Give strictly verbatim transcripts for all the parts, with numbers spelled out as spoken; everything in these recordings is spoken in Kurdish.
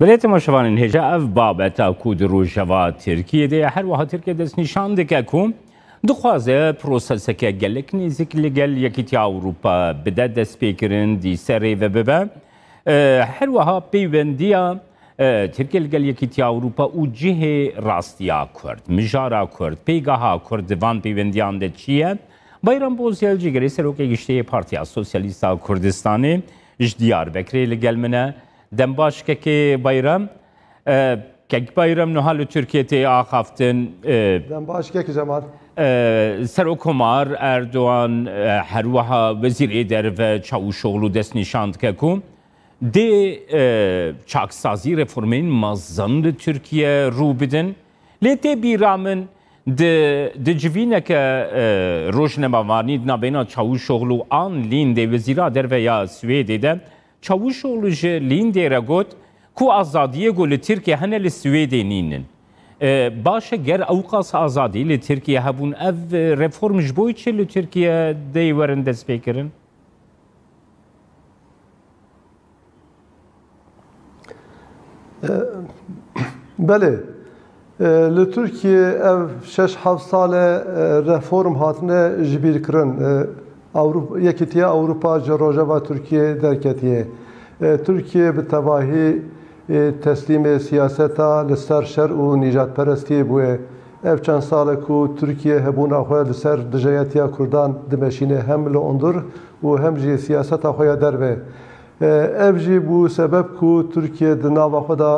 Belê temaşevanên hêja, ev babeta ku di rojeva Tirkiyê de ye, her wiha Tirkiye destnîşan dike ku dixwaze proseseke gelek nêzik li gel Yekîtiya Ewropa bide destpêkirin, dîse rêve bibe. E, her wiha peywendiya, e, Tirkiye li gel Yekîtiya Ewropa û cihê rastiya Kurd, mijara Kurd, pêgeha Kurd di van peywendiyan de çi ye? Bayram Bozyel, cîgirê serokê giştî yê Partiya Sosyalîst a Kurdistanê, ji Diyarbekirê li gel min e. Dem baş kekê Bayram. E, Kek Bayram niha li Tirkiye tê axaftin. E, Dem baş kek Cemal. E, Serokkomar Erdogan, e, her wiha Wezîrê Derve Çavuşoglu destnîşan dike ku dê, e, çaksazî reformên mezin li Tirkiye rû bidin. Lê tê bîra min di, di civîneke, e, rojnamevanî di navbeyna Çavuşoglu an Lindê, Wezîra Derve ya Swêdê de, Çavuşoglu ji Lindê re got ku azadiyê ku li Tirkiye hene li Swêdê nînin. E, baş e, ger ewqas azadî li Tirkiye hebûn, ev, e, reform ji bo çi li Tirkiye dey werin destpêkirin? E, Belê. E, li Tirkiye ev şeş heft sal e, e, reform hatine jibîrkirin. E, Ewrop-, Yekîtiya Ewropa ji rojeva Tirkiye derketiye. E, Tirkiye bi tevahî, e, teslîmê siyaseta li ser şer û nîjadperestiyê bûye. Ev çend sal e ku Tirkiye hebûna xwe li ser dijeyetiya Kurdan dimeşîne, hem li hundir û hem jî siyaseta xwe ya derve. E, ev jî bû sebeb ku Tirkiye di nava xwe de,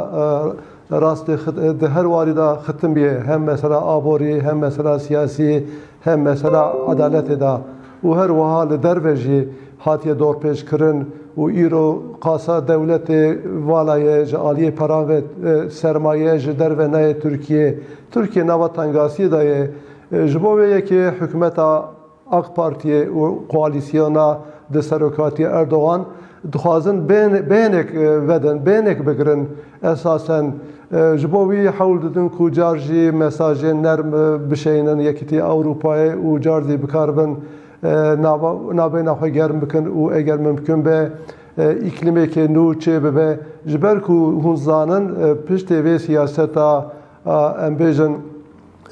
e, rastê xit-, di her warî de xitimiye, hem mesela aborî, hem mesela siyasî, hem mesela edaletê de û her wiha li derve jî hatiye dorpêçkirin û îro qasa dewletê vala ye, ji aliyê peran ve, e, sermaye ji derve nayê Tirkiye. Tirkiye nava tengasiyê de ye. E, ji bo vê yekê hikûmeta AK Partiyê û koalîsyona di serokatiya Erdogan dixwazin bên-, bêhnek, e, vedin, bêhnek bigirin. Esasen, e, ji bo wî hewl didin ku car jî mesajên nerm, e, bişeynin Yekîtiya Ewropayê û car jî bikaribin, e, nava-, navbeyna xwe germ bikin û eger mimkun be, e, îklîmekê nû çêbibe. Ji ber ku hûn zanin, e, piştê vê siyaseta, a, em bêjin,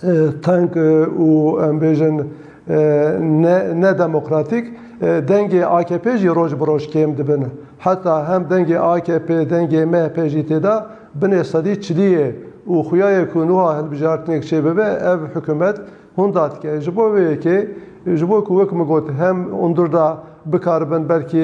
e, teng, e, û em bêjin, e, ne, nedemokratîk, e, dengê A K P jî roj bi roj kêm dibin. Heta hem dengê A K P, dengê M H P jî tê de binê sedî çilî ye û xuya ye ku nuha hilbijartinek çêbibe, ev hikûmet hûnda dike. Ji bo vê yekê, ji bo ku wek min got, hem hundir de bikaribin belkî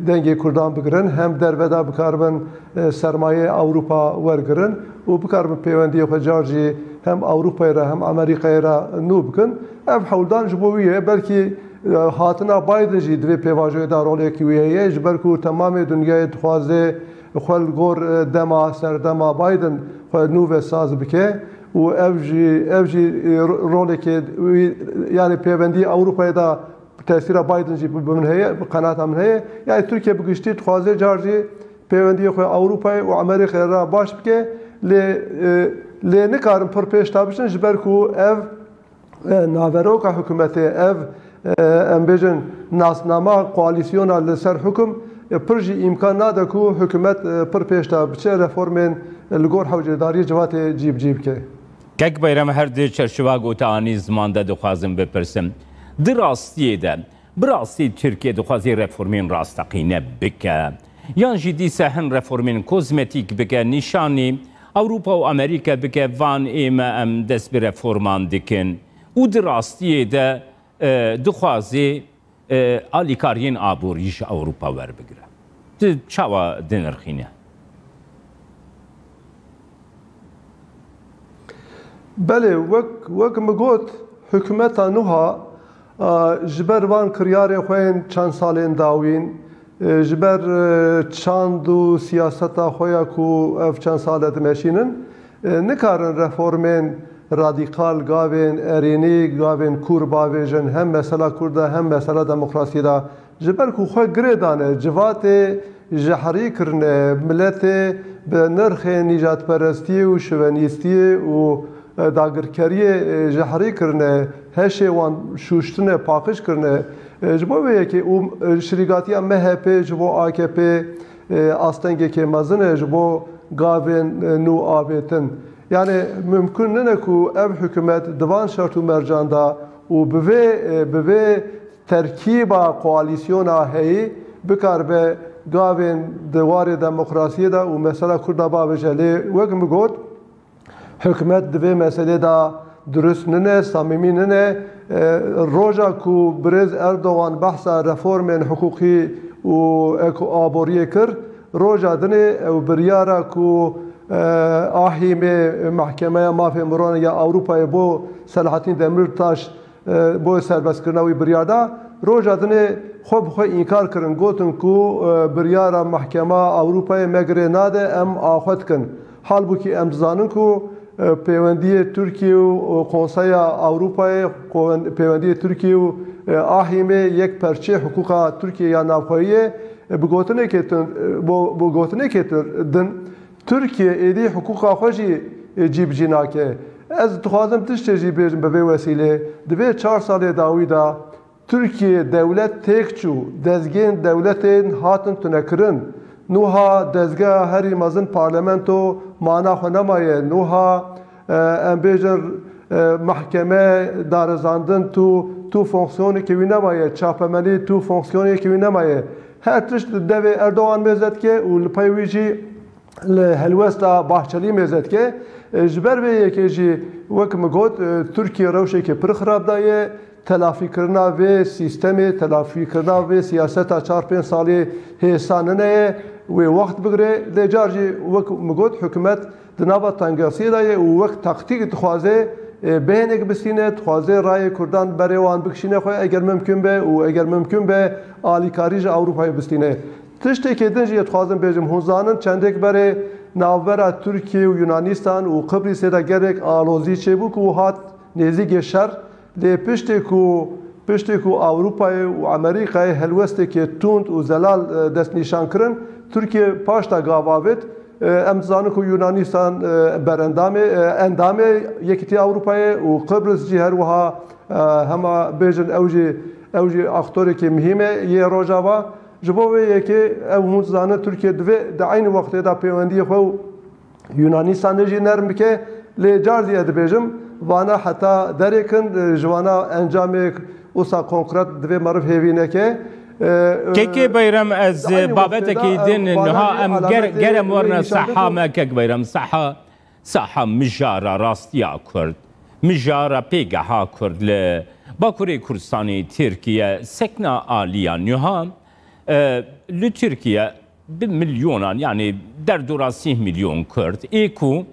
dengê Kurdan bigirin, hem derve de bikaribin, e, sermayê Ewropa wergirin û bikaribin pêwendiyê xwe car jî hem Ewropayê re hem Amerîkayê re nû bikin. Ev hewldan ji bo wî ye. Belkî, e, hatina Biden jî di vê pêvajoyê de rolekî wî heye, ji ber ku temamê dinyayê dixwaze xwe li gor, e, dema, serdema Biden xwe nû ve saz bike û ev jî, ev jî, e, ro-, rolekê wî, yanî pêwendî Ewropayê de tesîra Biden jî bi, bi min heye, bi qenaeta min heye. Yanî Tirkiye bi giştî dixwaze car jî pêwendiyê xwe Ewropayê û Amerîkayê re baş bike, lê, e, lê nikarin pir pêş de biçin, ji ber ku ev, e, naveroka hikûmetê, ev, e, em bêjin nasnama koalîsyona li ser hikûm, e, pir jî îmkan nade ku hikûmet, e, pir pêş de biçe, reformên li gor hewcedariyê civatê cî bi cî bike. Kek Bayram, her di çerçeva gotanî ziman de dixwazim bipirsim. Di rastiyê de, bi rastî Tirkiye dixwaze reformên rasteqîne bike? Yan jî dîse hin reformên kozmetîk bike, nîşanî Ewropa û Amerîka bike, van ê me em dest bi reforman dikin û di rastiyê de, e, dixwaze, e, alîkariyên aborî ji Ewropa werbigire? Tu çawa dinirxîne? Belê, wek, wek min got, hikûmeta nû ha, a, ji ber van kiryarê xwe yên çend salên dawîn, e, ji ber, e, çand û siyaseta xwe ya ku ev çend sal e dimeşînin, e, nikarin reformên radîkal, gavên erênî, gavên kûr bavêjin, hem mesela Kurd de, hem mesela demokrasiyê de. Ji ber ku xwe girê dane, civatê jehrî kirine, miletê bi nirxê nîjadperestiyê û şivenîstiyê û, e, dagirkeriyê, e, jehrî kirine, heşê wan şûştine, paqij kirine. E, ji bo vê yekê û, e, şirîgatiya M H P ji bo A K P, e, astengekê mezin e, ji bo gavên, e, nû avêtin. Yani mimkun nine ku ev hikûmet di van şert û mercan de û bi vê, e, bi vê terkîba koalîsyona heyî bikaribe gavên di warê demokrasiyê de û mesela Kurda bavêje. Lê wek min got, hikûmet di vê meselê de durust nine, samîmî nine. E, roja ku birêz Erdogan behsa reformên hiqûqî û ek-, aboriyê kir, roja dinê ew biryara ku, e, ahîmê Mehkemeya Mafê Mironan ya Ewropayê bo Selahattin Demirtaş, e, bo serbestkirina wî biryar da, roja dinê xwe bi xwe înkar kirin, gotin ku, e, biryara Mehkema Ewropayê me girê nade, em a xwe dikin. Halbûkî em dizanin ku, e, peywendiyê Tirkiye û, e, Konseya Ewropayê, qo-, peywendiyê Tirkiye û, e, ahîmê yek perçê hiqûqa Tirkiye ya navxweyî ye. E, bi gotinekê tund, e, bo, bo gotinekê tund, din, Tirkiye êdî hiqûqa xwe jî, e, cîbicî nake. Ez dixwazim tiştê jî bêjim bi vê wesîlê. Di vê çar salê dawî de Tirkiye dewlet têk çû, dezgehên dewletên hatin tunekirin. Nuha dezgeha herî mezin parlamento mana xwe nemaye. Nuha, e, em bêjin, e, mehkeme, darizandin tu, tu fonksiyonekê wî nemaye, çapemenî tu fonksiyonekê wî nemaye. Her tişt devê Erdogan mêze dike û li pey wî jî li helwesta Bahçelî mêze dike. E, ji ber vê yekê jî, wek min got, e, Tirkiye rewşekê pir xirab daye. Telafîkirina vê sîstemê, telafîkirina vê siyaseta çar pênc salî hêsa nine ye. Wê wext bigire. Lê car jî, wek min got, hikûmet di nava tengasiyê de ye û wek taktîk dixwaze, e, bêhnek bistîne, dixwaze rayê Kurdan berê wan bikişîne xwe, eger mimkun be û eger mimkun be alîkarî ji Ewropayê bistîne. Tiştekê din jî dixwazim bêjim, hûn zanin çendêk berê navbera Tirkiye û Yunanistan û Qibrîsê de gelek alozî çêbû ku hat nêzîkê şer, lê piştê ku, piştê ku Ewropayê û Amerîkayê helwestekê tund û zelal, e, destnîşan kirin, Tirkiye paş de gav avêt. E, em dizanin ku Yunanistan, e, berendamê, e, endamê Yekîtiya Ewropayê û Qibris jî her wiha, e, hema bêjin ew jî, ew jî aktorekî muhîm e yê Rojava. Ji bo vê yekê ew hûn dizanin Tirkiye divê di eynî wextê de peywendiyê xwe û Yunanistanê jî nerm bike. Lê car diye dibêjim, vana heta derê kin, e, ji vana encamê wisa konkret divê meriv hêvî neke. E, e, Kekê Beyram, ez di eynî babetekî wextê de, e, din vana niha jî em ger-, alametê gerem wê werine nîşan saha bidin. Me, Kek Beyram, saha, saha mijara rastiya Kurd, mijara pêgeha Kurd li Bakurê Kurdistanê Tirkiye sekna aliya niha, e, li Tirkiye bi milyonan, yani derdora sî milyon Kurd ê ku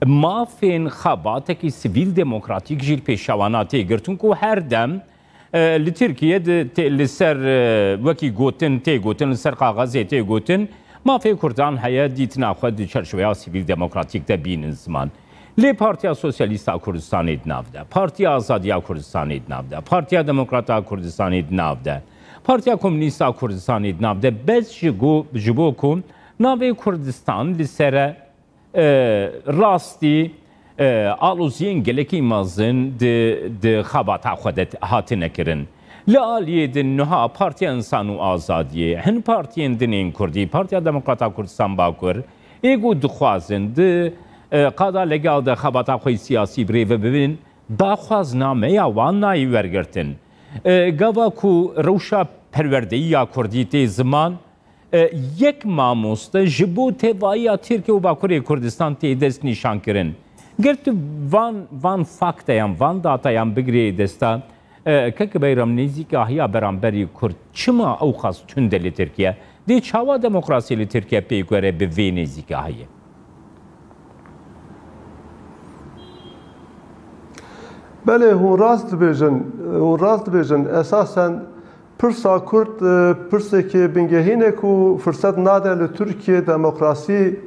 mafên xebatekî sivîl demokratîk jî li pêşewana tê girtin ku her dem, e, li Tirkiye di tê-, li ser, e, wekî gotin tê gotin, li ser kaxezê tê gotin, mafê Kurdan heye, dîtina xwe di çerçoveya sivîl demokratîk de bînin ziman. Lê Partiya Sosyalîst a Kurdistanê di nav de, Partiya Azadiya Kurdistanê di nav de, Partiya Demokrat a Kurdistanê di nav de, Partiya Komûnîst a Kurdistanê di nav de, bes ji go-, ji bo ku navê Kurdistan li sere, e, rastî, e, aloziyên gelekî mezin di, di xebata xwe de hatine kirin. Li aliyê din niha Partiya Însan û Azadiyê, hin partiyên din ên Kurdî, Partiya Demokrat a Kurdistan Bakur, ê ku dixwazin di, e, qada legal de xebata xwe yê siyasî bi rê ve bibin, daxwaznameya wan nayê wergirtin. E, gava ku rewşa perwerdeyî ya Kurdî tê ziman, e, yek mamoste ji bo tevahiya Tirkiye û Bakurê Kurdistan tê dest nîşan kirin. Ger tu van, van fakteyan, van datayan bigirê desta, e, Kek Beyram, nêzîkahiya beramberî Kurd çima ewqas tund e li Tirkiye? Dê çawa demokrasiyê li Tirkiye pêk were bi vê nêzîkahiyê? Belê, hûn rast dibêjin, hûn rast dibêjin. Esasen pirsa Kurd, e, pirsekê bingehîn e ku firset nade li Tirkiye demokrasî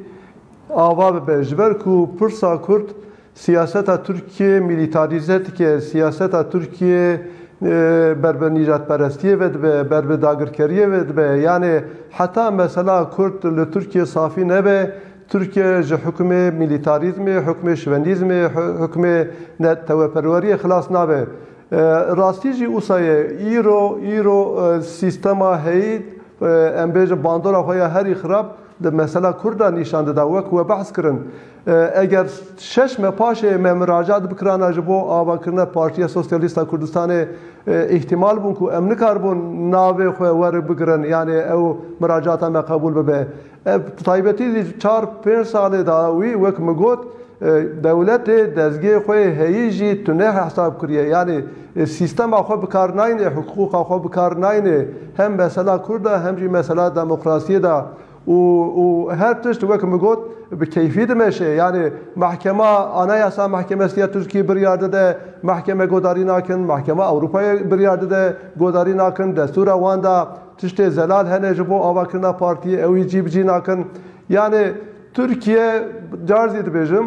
ava bibe. Ji ber ku pirsa Kurd siyaseta Tirkiye milîtarîze dike, siyaseta Tirkiye, e, ber bi nîjadperestiyê ve dibe, ber bi dagirkeriyê ve dibe. Yanê heta mesela Kurd li Tirkiye safî nebe, Tirkiye ji hukmê milîtarîzmê, hukmê şivenîzmê, hu-, hukmê neteweperweriyê xilas nabe. E, rastî jî wisa ye. Îro, îro, e, sîstema heyî, e, em bêjin bandora xwe ya herî xirab, di mesela Kurd de nîşan dida, wek we behs kirin. E, eger şeş me paşê me miracat bikirana ji bo avakirina Partiya Sosyalîst a Kurdistanê, e, îhtimal bûn ku em nikaribûn navê xwe were bigirin, yanî ew miracata me qebûl bibe. Ev taybetî di çar pênc salê dawî, wek min got, e, dewletê dezgehê xwe yê heyî jî tune hesab kiriye. Yanî, e, sîstema xwe bi kar nayne, hiqûqa xwe bi kar nayne. Hem mesela Kurd de, hem jî mesela demokrasiyê de. Û, û her tişt, wek min got, bi keyfî dimeşe. Yanî, Mahkema Anayasa Mahkemesi ya Tirkiyê biryar dide, mahkeme godarî nakin, Mahkema Ewropayê biryar dide, godarî nakin, destûra wan de tiştê zelal hene ji bo avakirina partiyê, ew ê cî bi cî nakin. Yanî, Tirkiye, car zî dibêjim,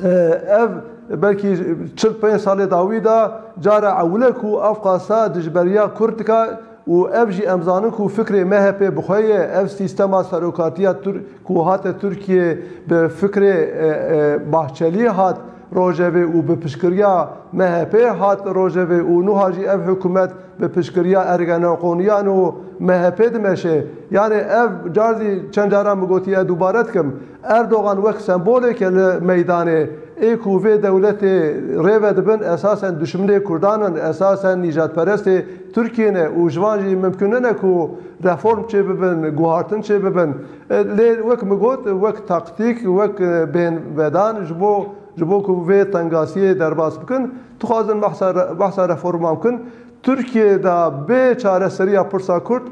e, ev belkî çil pênc salê dawî de cara ewil e ku ev qasa dijberiya Kurd dika û ev jî em zanin ku fikrê M H P bi xwe ye, ev sîstema serokatiya Tir-, ku hate Tirkiye bi fikrê, e, e, Bahçelî hat rojevê û bi piştgiriya M H P hat rojevê û nuha jî ev hikûmet bi piştgiriya Ergenekoniyan û M H P dimeşe. Yanî ev car zî çend caran min gotiye, dubare dikim. Erdogan wek sembolêk e li meydanê. Ê ku vê dewletê rêve dibin, esasen duşminê Kurdan in, esasen nîjadperestê Tirkiyê ne û ji van jî mimkun nine ku reform çêbibin, guhartin çêbibin. E, lê wek min got, wek taktîk, wek, e, bêhnvedan ji bo, ji bo ku vê tengasiyê derbas bikin, dixwazin behsa re-, behsa reforman bikin. Tirkiye de bê çareseriya pirsa Kurd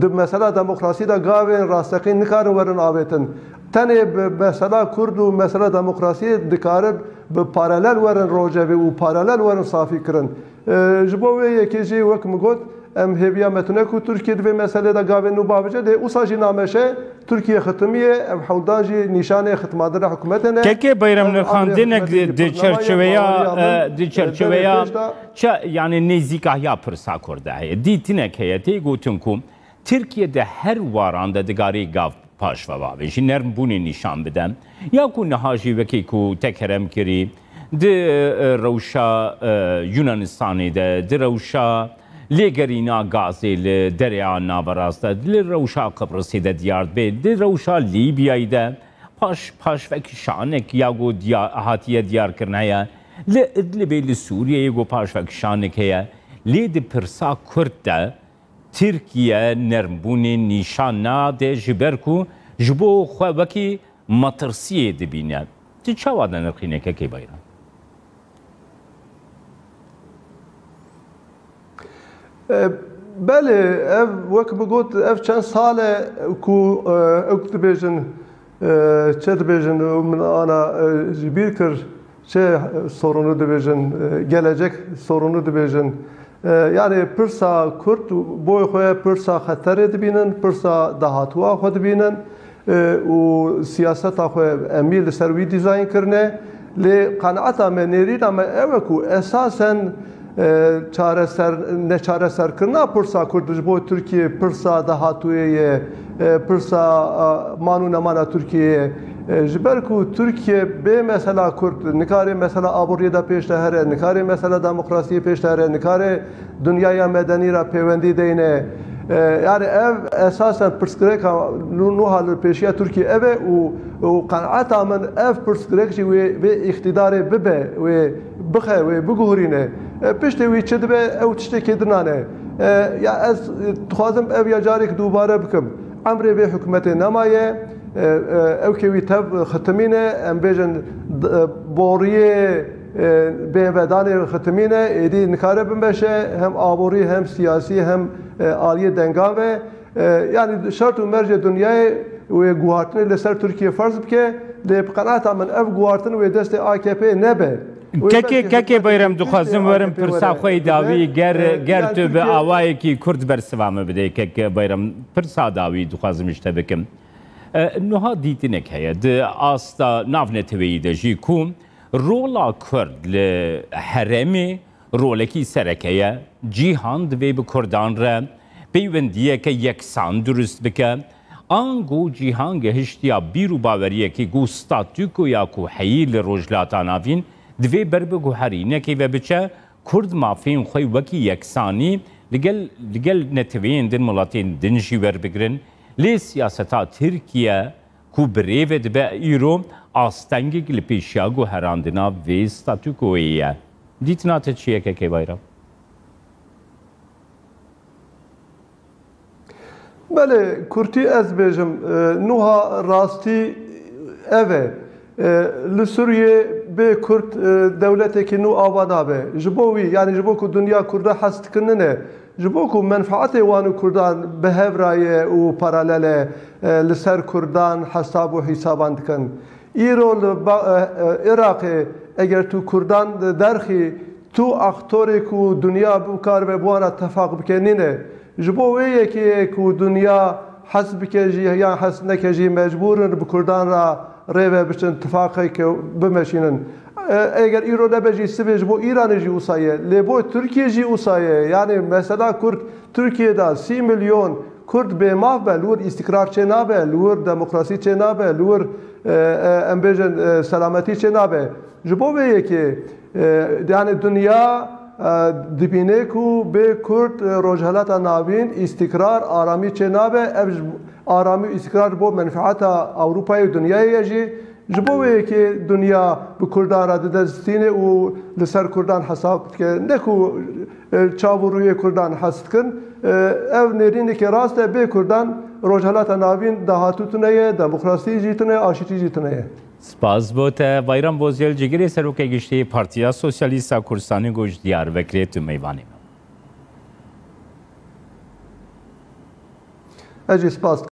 di mesela demokrasiyê de gavên rasteqîn nikarin werin avêtin. Tenê bi mesela Kurd û mesela demokrasiyê dikarin bi paralel werin rojevê û paralel werin safî kirin. E, ji bo wê yekê jî, wek min got, em hêviya me tune ku Tirkiye di vê meselê de gavên nû biavêje, lê wisa jî nameşe Tirkiye xitimiye, ev hewldan jî nîşanê xitimadina hikûmetê ne. Kekê Bayram Ev Nirxan, amrê dinek hikûmetê di, jî di pir name ye, çerçeveya, bawerî e, min, di e, çerçeveya demê pêş de ça-, yani nêzîkahiya pirsa Kurd de heye. Dîtinek heye, tê gotin ku Tirkiye di her waran de digarî gav paş ve bavêjî, nermbûnê nîşan bide. Ya ku niha jî wekî ku te kerem kirî, di, e, rewşa, e, Yunanistanê de, di rewşa lêgerîna gazê li Dereya Naverast de, li rewşa Qibrisê de diyar dibe, di rewşa Lîbyayê de paş, paşvekişanek ya ku diya-, hatiye diyarkirin heye, li Idlibê, li Sûriyeyê ku paşvekişanek heye, lê di pirsa Kurd de Tirkiye nermbûnê nîşan nade, ji ber ku ji bo xwe wekî metirsiyê dibîne. Tu çawa dinirxîne, Kekê Bayram? E, belê, ev, wek min got, ev çend sal e ku, e, ew dibêjin, e, çi dibêjin, min ana, e, ji bîr kir, çi sorunu dibêjin, e, gelecek sorunu dibêjin. E, yani pirsa Kurd boy xwe pirsa xeterê dibînin, pirsa dahatûya xwe dibînin, e, û siyaseta xwe em ê li ser wî dîzayn kirine. Lê qenaeta me, nêrîna me ew e ku esasen, e, çareser, neçareserkirina pirsa Kurd ji bo Tirkiye pirsa dahatûyê ye, e, pirsa, a, man û nemana Tirkiyeyê ye. E, ji ber ku Tirkiye bê mesela Kurd nikare mesela aboriyê de pêş de here, nikare mesela demokrasiyê pêş de here, nikare dinyaya medenî re pêwendî deyne. E, yani ev esasen pirsgirêka nû-, nûha li pêşiya Tirkiye ev e û, û qenaeta min ev pirsgirêk jî wê, vê îqtîdarê bibe, wê bixe, wê biguhurîne. E, piştê wî çi dibe, ew tiştekê dinan e. E, ya ez, e, dixwazim ev ya carek dubare bikim. Emrê vê hikûmetê nemaye, e, e, ew kê wî tev xitimîne, em bêjin, d-, e, boriyê, e, bêvedanê xitimîne, êdî nikare bimeşe, hem aborî, hem siyasî, hem, e, aliyê dengan ve. E, yani şert û mercê dinyayê wê guhartinê li ser Tirkiye ferz bike, lê bi qenaeta min ev guhartin wê destê A K P nebe. Wê Kekê, belkî Kekê hikûmetê Bayram, dixwazim werim pirsa xwe yî dawî, ger, e, ger yani tu bi Tirkiye awayekî kurt bersiva min bidê, Kekê Bayram, pirsa dawî dixwazim ji te bikim. E, nuha dîtinek heye di asta navneteweyî de jî ku rola Kurd li herêmê rolekî sereke ye. Cîhan divê bi Kurdan re peywendiyeke yeksan durust bike. Ango cîhan gehiştiya bîr û baweriyekê ku statûkoya ku heyî li Rojhilata Navîn divê ber bi guherînekê ve biçe, Kurd mafên xwe wekî yeksanî li gel, li gel neteweyên din, welatên din jî werbigirin. Lê siyaseta Tirkiye ku bi rê ve dibe îro astengek li pêşiya guherandina vê statûkoyê ye. Dîtina te çi ye, Kekê Bayram? Belê, kurtî ez bêjim, e, nuha rastî ev e. E, li Sûriyê bê Kurd, e, dewletekî nû ava nabe. Ji bo wî, yanî ji bo ku dinya Kurda hes dikin nine, ji bo ku menfaetê wan û Kurdan bi hev re ye û paralel e, e, li ser Kurdan hesab û hîsaban dikin. Îro li ba-, e, e, Iraqê eger tu Kurdan derxî, tu aktorê ku dinya bikaribe bi wan re tefaq bike nîne. Ji bo wê yekê ye ku dinya hes bike jî yan hes neke jî mecbûr in bi Kurdan re rê ve biçin, tifaqeke bimeşînin. E, eger îro nebe jî sibê ji bo Îranê jî wisa ye. Lê bo Tirkiye jî wisa ye. Yanî mesela Kurd Tirkiye de sî milyon Kurd bêmaf be, li wir îstikrar çê nabe, li wir demokrasî çê nabe, li wir, e, e, em bêjin, e, selametî çê nabe. Ji bo vê yekê, e, yanî dinya, e, dibîne ku bê Kurd, e, Rojhelata Navîn îstikrar, aramî çê nabe. Ev ji, aramî û îstikrar ji bo menfaeta Ewropayê û dinyayê ye jî. Ji bo wê yekê dinya bi Kurdan re dide distînê û li ser Kurdan hesab dike. Ne ku, e, çav û rûyê Kurdan hes dikin. E, ev nêrîneke rast e, bê Kurdan Rojhelata Navîn dahatû tune ye, demokrasî jî tune ye, aştî jî tune ye. Spas bo te. Bayram Bozyel, Cîgirê Serokê Giştî Partiya Sosyalîst a Kurdistanê, ku ji Diyarbekirê tu mêvanê me. Ez jî spas